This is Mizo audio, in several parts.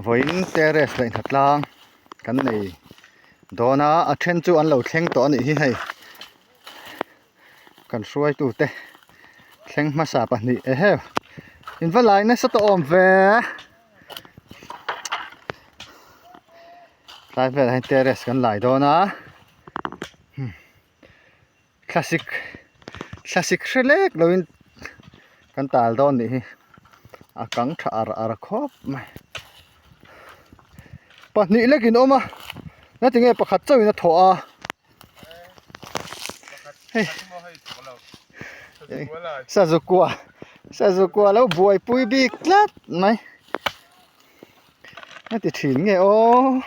Vawiin terrace leh hnatlang kan nei dawn a, a then chu an lo thleng tawh a nih hi hei. Kan hruaitute thleng hmasa pahnih ehe in va lai nasa tawh awm ve. Tlai velah hian terrace kan lai dawn a thlasik thlasik hre lek loin kan tal dawn nih hi a kang tha ar ar khawp mai pahnih lekin awm a ngatinge pakhat chauhin a thawh a. Hei Sazukua Sazukua lo buaipui bik tlat mai a ti thin nge aw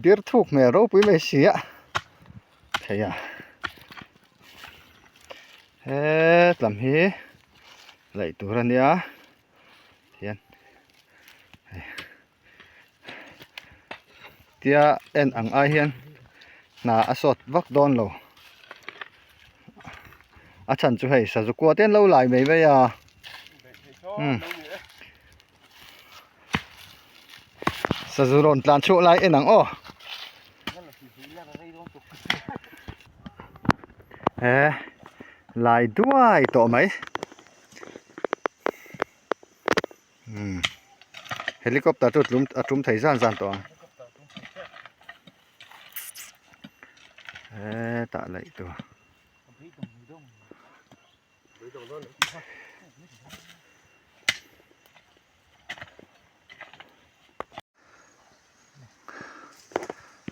bir thuk hmel ropui mai si a thei a hetlam hi laih tur a nia tihian hei. Tia en ang ai hian hna a sawt vak dawn lo a chhan chu hei sazu kua te an lo lai mai mai a umm sazu rawn tlan chhuah lai en ang aw he lai duai tawh mai. Umm helicopter chu tlum a tum thei zan zan tawh ang hetah laih tur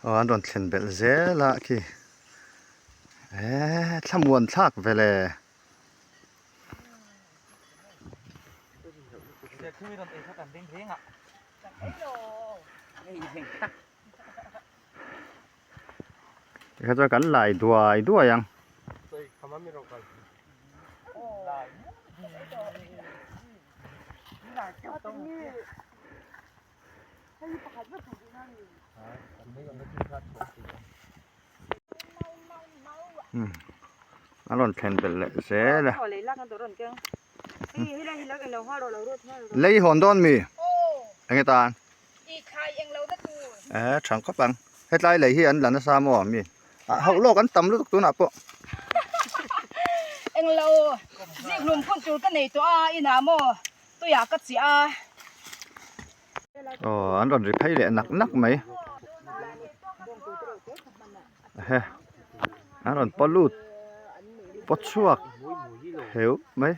aw an rawn thlen belh zel a khi eee thlamuan thlak vele. Tikha chuan kan lai duai duai ang. A rawn thlen belh leh zel a lei hawn dawn mi enge tan eh thang khawp ang hetlai lei hi an la nasa maw mi ah hauh lawk an tam lutuk tunah pawh englo zikhlum phun tur ka nei tawh a inah maw tuiah ka chiah a. Aw an rawn ri phei leh nak nak mai he an rawn paw lut paw chhuak heu mai.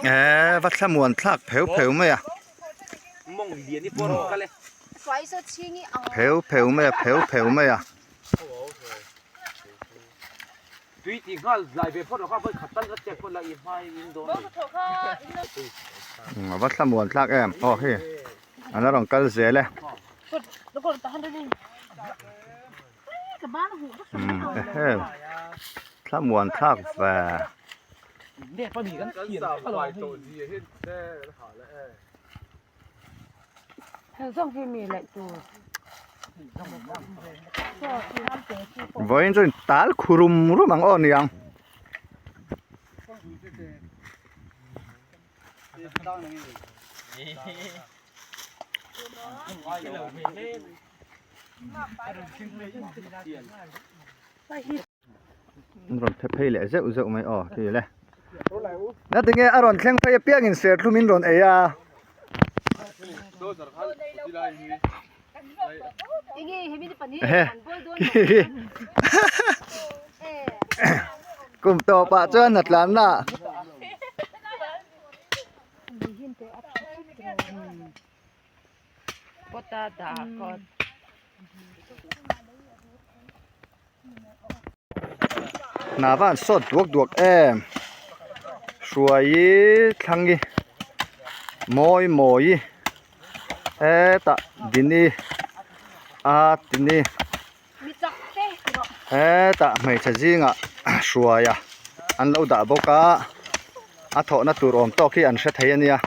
Eee va thlamuan thlak pheu pheu mai a pheu pheu mai a pheu pheu mai a. Tui tih nghal zai ve phawt lo kha vawi khat tal ka check phawt la i hmai in dawn a ni. A va thlamuan thlak em aw hei an la rawn kal zel e ehe thlamuan thlak ve. Vawiin chuan tal khu rum rum ang aw niang. An rawn phe phei leh zeuh zeuh mai aw ti le na tinge a rawn thleng phei apiang in serthlum in rawn ei a ehe kum tawp ah chuan a tlan na Hna va an sawt duak duak em hruai thlang hi mawi mawi hetah dini a tini hetah hmeichhe zingah hruai a an lo dah bawk a a thawhna tur awm tawk hi an hre thei a nia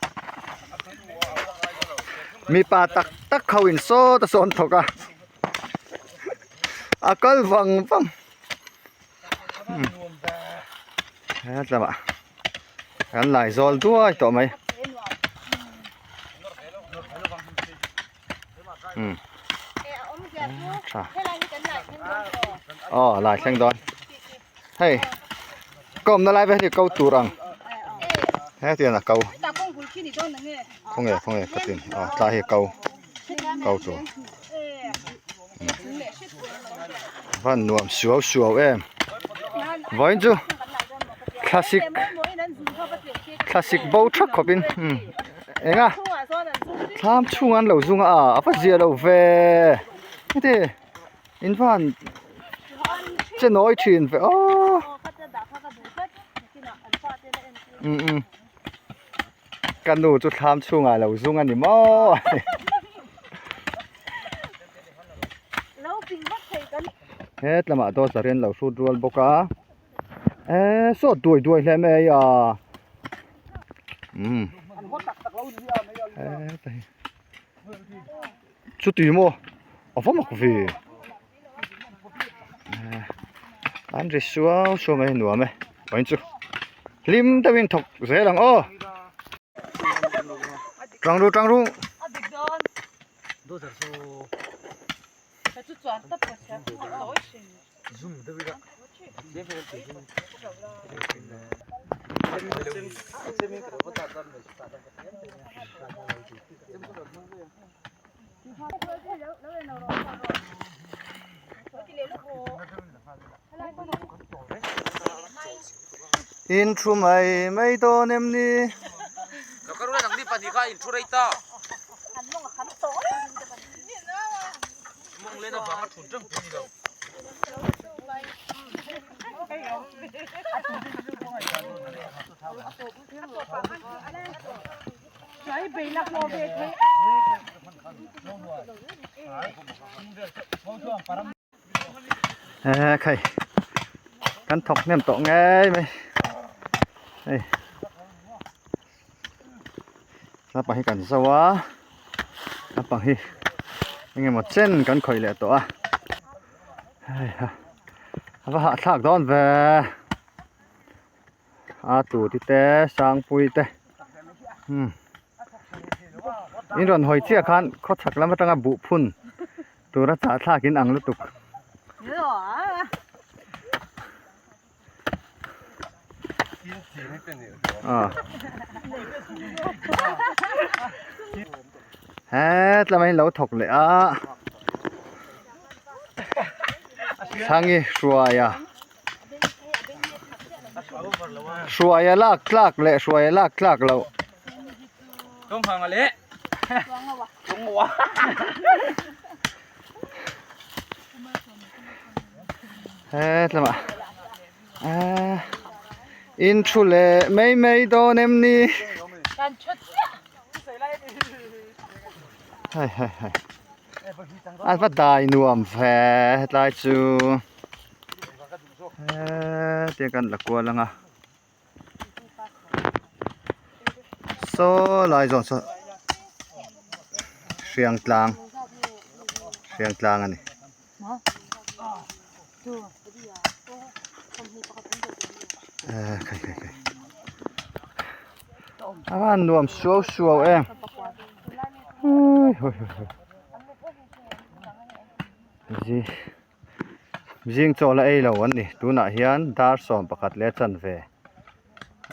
mipa tak tak ho in sawt a sawn thawk a. A kal vang vang hetlama. Kan lai zawl duai tawh mai. Um. Tha. Aw lai thleng dawn. Hei kawmna lai vel hi ko tur ang. He tian a ko. Khawnge khawnge ka tin aw tlai hi ko ko tur. Van nuam suau suau em vawiin chu thlasik thlasik bo thak khawp in eng a thlam chhungah an lo zung a a va zia lo ve heti in van che nawi thin ve aw um um ka nu chu thlam chhungah a lo zung a ni maw. He lamah dawt a rian lo hrut rual bawk a eee saw duai duai hle mai a umm heta hi chuti maw a va mak ve an ri suau suau mai a nuam e vawiin chu hlim deuhin thawk zel ang aw tang ru tang ru. In thu mai mai dawn em ni? Eee khai kan thawk hnem tawh ngei mai hei naupang hi kan zo a naupang hi eng emaw chen kan khawih leh tawh a hei ha a va hahthlak dawn ve. A tu ti te sangpui te umm in rawn hawi chiah khan khawchhak lam atanga buh phun tura chah thlak in ang lutuk. Hetlai mai in lo thawk leh a thlangi hruaia. Hruaia lak tlak leh hruaia lak tlak loh. Hetlama ah in thu leh mai mai dawn em ni? Hai hai hai. A va dai nuam ve hetlai chu hetia kan la kual ang a saw lai zawn saw hriang tlang hriang tlang a ni. A van nuam suau suau em zing chaw la ei lo an ni tunah hian dar 11 leh chanve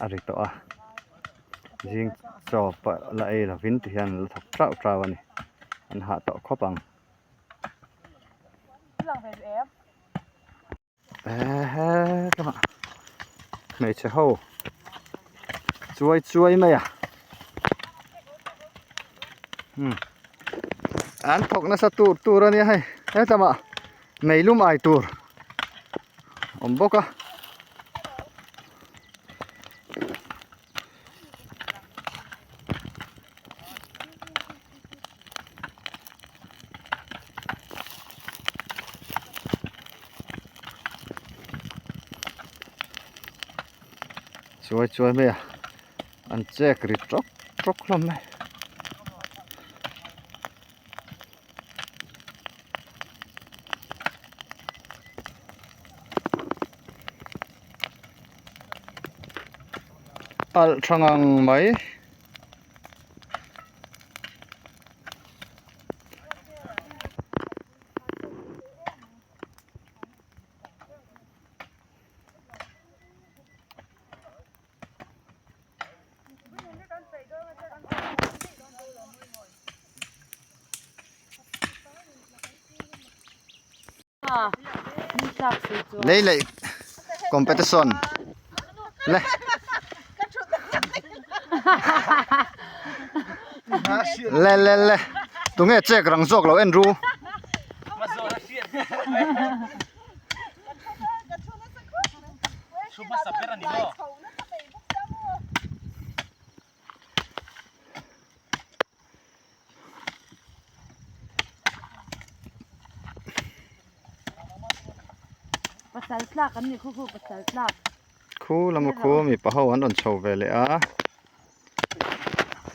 a ri tawh a zing chaw pawh la ei lovin ti hian an la thawk tauh tauh a ni an hah tawh khawp ang. Hmeichhe ho chuai chuai mai a umm an thawk nasa tur tur a nia hei hetlama meilum ai tur awm bawk a. Chuai chuai mai a an chek ri tawk tawk hlawm mai. Alh tha ngang mai. Lei leh competition le le le le tunge check rang zawk lo en ru. Pasal tlak an ni khu khu pasal tlak. Khu lama khu mipa ho an rawn chho ve leh a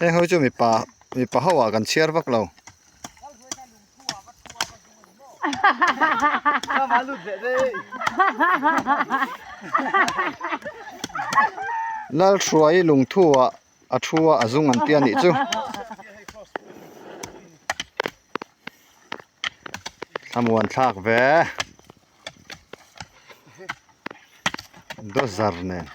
heng ho chu mipa mipa ho ah kan chhiar vak lo. Lalhruai lungthu ah a thu a a zung an tia nih chu thlamuan thlak ve dawzar nen.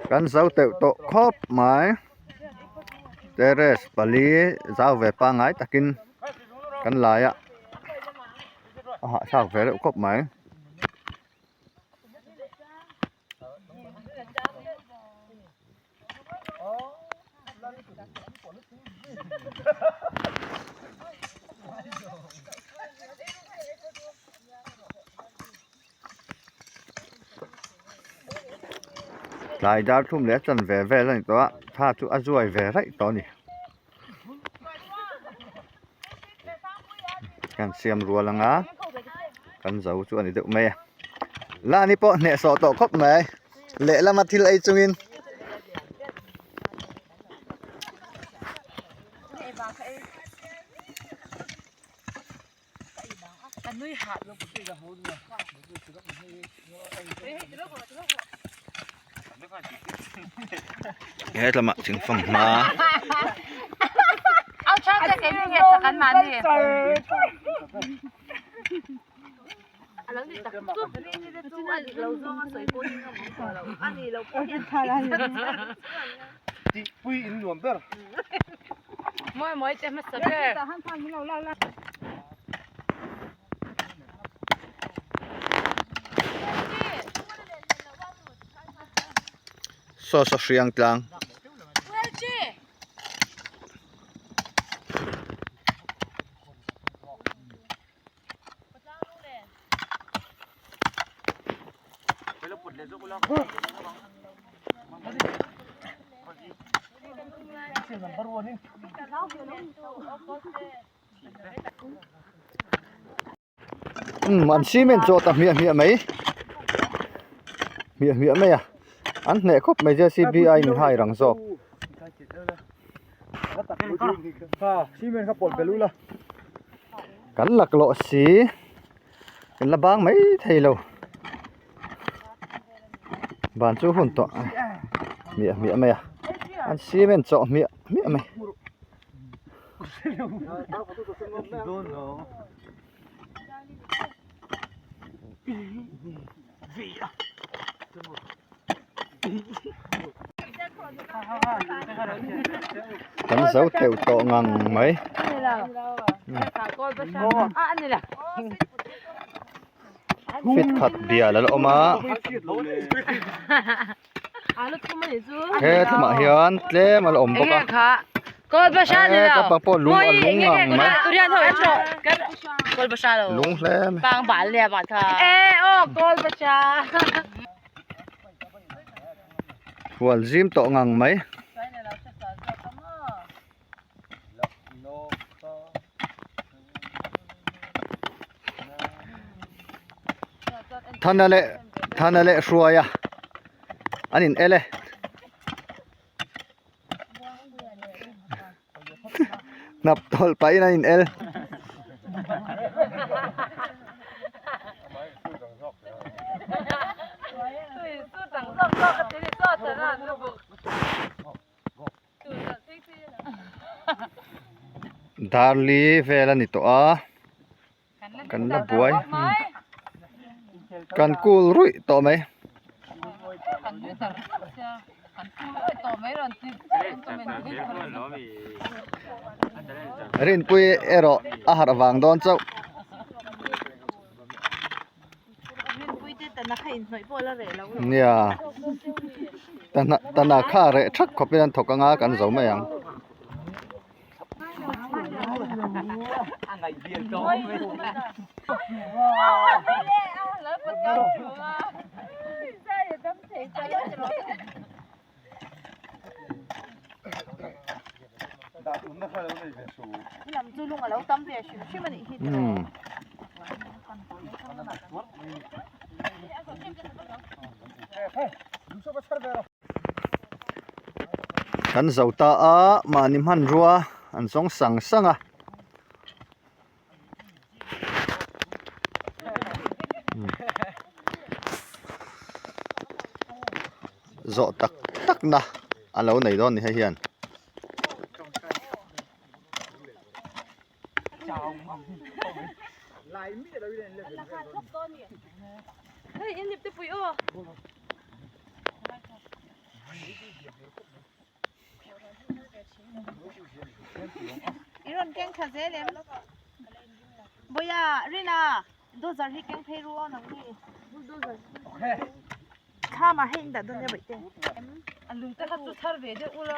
Kan zo teuh tawh khawp mai terrace pali zau ve pangngai takin kan lai a a hahthlak ve reuh khawp mai. Tlai dar thum leh a chan ve vel a ni tawh a thla chu a zuai ve raih tawh a ni kan siam rual anga kan zo chu a ni deuh mai a lani pawh hnehsawh tawh khawp mai. Lehlama thil ei chungin he lamah thingfang hma Saw saw hriang tlang. Umm an cement zawh ta hmiah hmiah mai hmiah hmiah mai a an hneh khawp mai J C B a in hai rang zawk. Kan laklawh si kan la bang mai thei lo ban chu hun tawh hmiah hmiah mai a an cement chawh hmiah hmiah mai. Kan zo teuh tawh ngang mai. Fit khat bial a la awm a. He tlumah hian tlem a la awm bawk a. He tlapa pawh lung a lung ngang mai. Lung hle mai. Hual zim tawh ngang mai. Thana leh Thana leh Hruaia an in el e. Hnap tawlh pahin an in el. Darli vel a ni tawh a kan la buai kan kul ruih tawh mai. Rinpui erawh a harh vang dawn chauh. Nia tana kha reh thak khawpin an thawk anga kan zo mai ang. Kan zo ta a mahni hmanrua an zawng sang sang a. Zawh tak tak na a lo nei dawn ni hei hian. I rawn keng tha zel em? Bawia, Rina, dozer hi keng phei ru aw nang ni. Thlam ah hei in dah dawn nia bawihte. A lung te kha chu thar ve deuh ula.